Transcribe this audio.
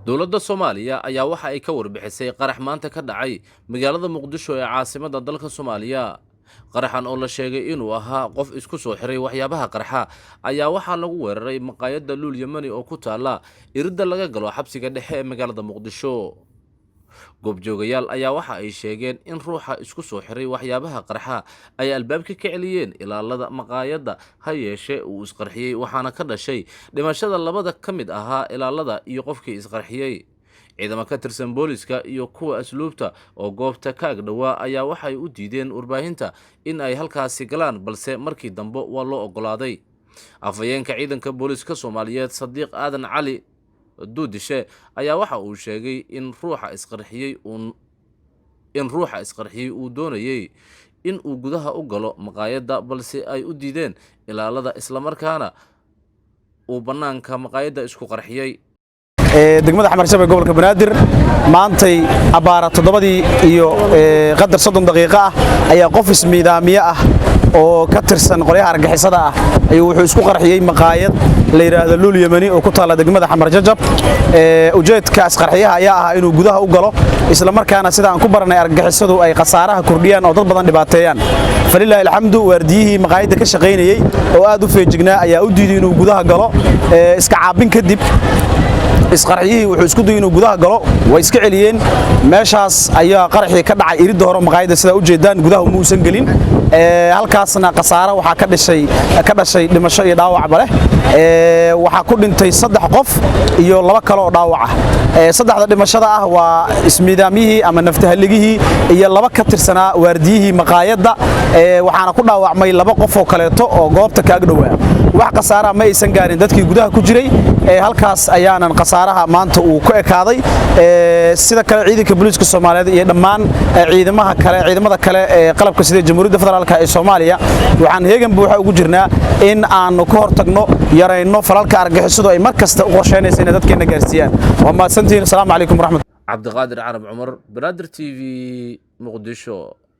Dowladda Soomaaliya ayaa waxa ay ka warbixisay qarax maanta ka dhacay magaalada Muqdisho ee caasimadda dalka Soomaaliya. Qaraxan oo la sheegay inuu ahaa qof isku soo xiray waxyaabaha qarxa ayaa waxaa lagu weeraray maqaayadda Luul Yemani oo ku taala iridda laga galo xabsiga dhexe ee magaalada Muqdisho. Goobjoogayaal ayaa waxa ay sheegeen in ruuxa isku soo xiray waxyaabaha qarxa ay albaabka ka celiyeen ilaalada maqaayadda, ha yeeshee uu isqarxiyey, waxaana ka dhashay dhimashada labada ka mid ahaa ilaalada iyo qofkii isqarxiyey. Ciidamo ka tirsan booliska iyo kuwa asluubta oo goobta ka ag dhowaa ayaa waxay u diideen warbaahinta in ay halkaasi galaan, balse markii dambe waa loo oggolaaday. Afhayeenka ciidanka booliska Soomaaliyeed, Sadiiq Aadan Cali Duudishe, ayaa waxa uu sheegay in ruuxa isqarxiyey uu doonayey in uu gudaha u galo maqaayadda, balse ay u diideen ilaalada, islamarkaana uu bannaanka maqaayadda isku qarxiyey. Degmada Xamar Jajab ee gobolka Banaadir maantay abbaara 7-dii iyo qadar 30 daqiiqo ah ayaa qof ismiidaamiye ah oo ka tirsan qolyaha argagixisada ah ayuu wuxuu isku qarxiyey maqaayad la yidhaahdo Luul Yemani oo ku taalla degmada Xamar Jajab. Ujeedka isqarxiyaha ayaa ahaa inuu gudaha u galo, isla markaana sida aan ku baranay argagixisadu ay khasaaraha kordhiyaan oo dad badan dhibaateeyaan. Falilaahi alxamdu, waardiyihii maqaayadda ka shaqaynayey oo aad u feejignaa ayaa u diiday inuu gudaha galo. Iska caabin kadib, isqarxiyihii wuxuu isku dayay inuu gudaha galo, way iska celiyeen. Meeshaas ayaa qaraxii ka dhacay iridda hore maqaayadda, sidaa u jeedaan. Gudaha uma uusan gelin. Halkaasna khasaare waxaa ka dhashay dhimasho iyo dhaawacba leh. Waxaa ku dhintay 3 qof iyo 2 kale oo dhaawac ah. Saddexda dhimashada ah waa ismiidaamyihii ama naftahaligihii iyo 2 ka tirsanaa waardiyihii maqaayadda. Waxaana ku dhaawacmay 2 qof oo kaleeto oo goobta ka ag dhowaa. Wax khasaaraha ma aysan gaarin dadkii gudaha ku jiray. Halkaas ayaanan khasaaraha maanta uu ku ekaaday. Sida kale, ciidanka booliiska Soomaaliyeed iyo dhammaan ciidamaha kale, ciidamada kale ee qalabka sida Jamhuuriyadda Federaalka ee Soomaaliya, waxaan heegan buuxa ugu jirnaa in aanu ka hortagno, yarayno falalka argagixisadu ay mar kasta u qorsheynaysa inay dadkeena gaarsiiyaan. Waa mahadsantihiin. Asalaamu calaykum waraxmat Cabdiqaadir Carab Cumar, Banaadir TV, Muqdisho.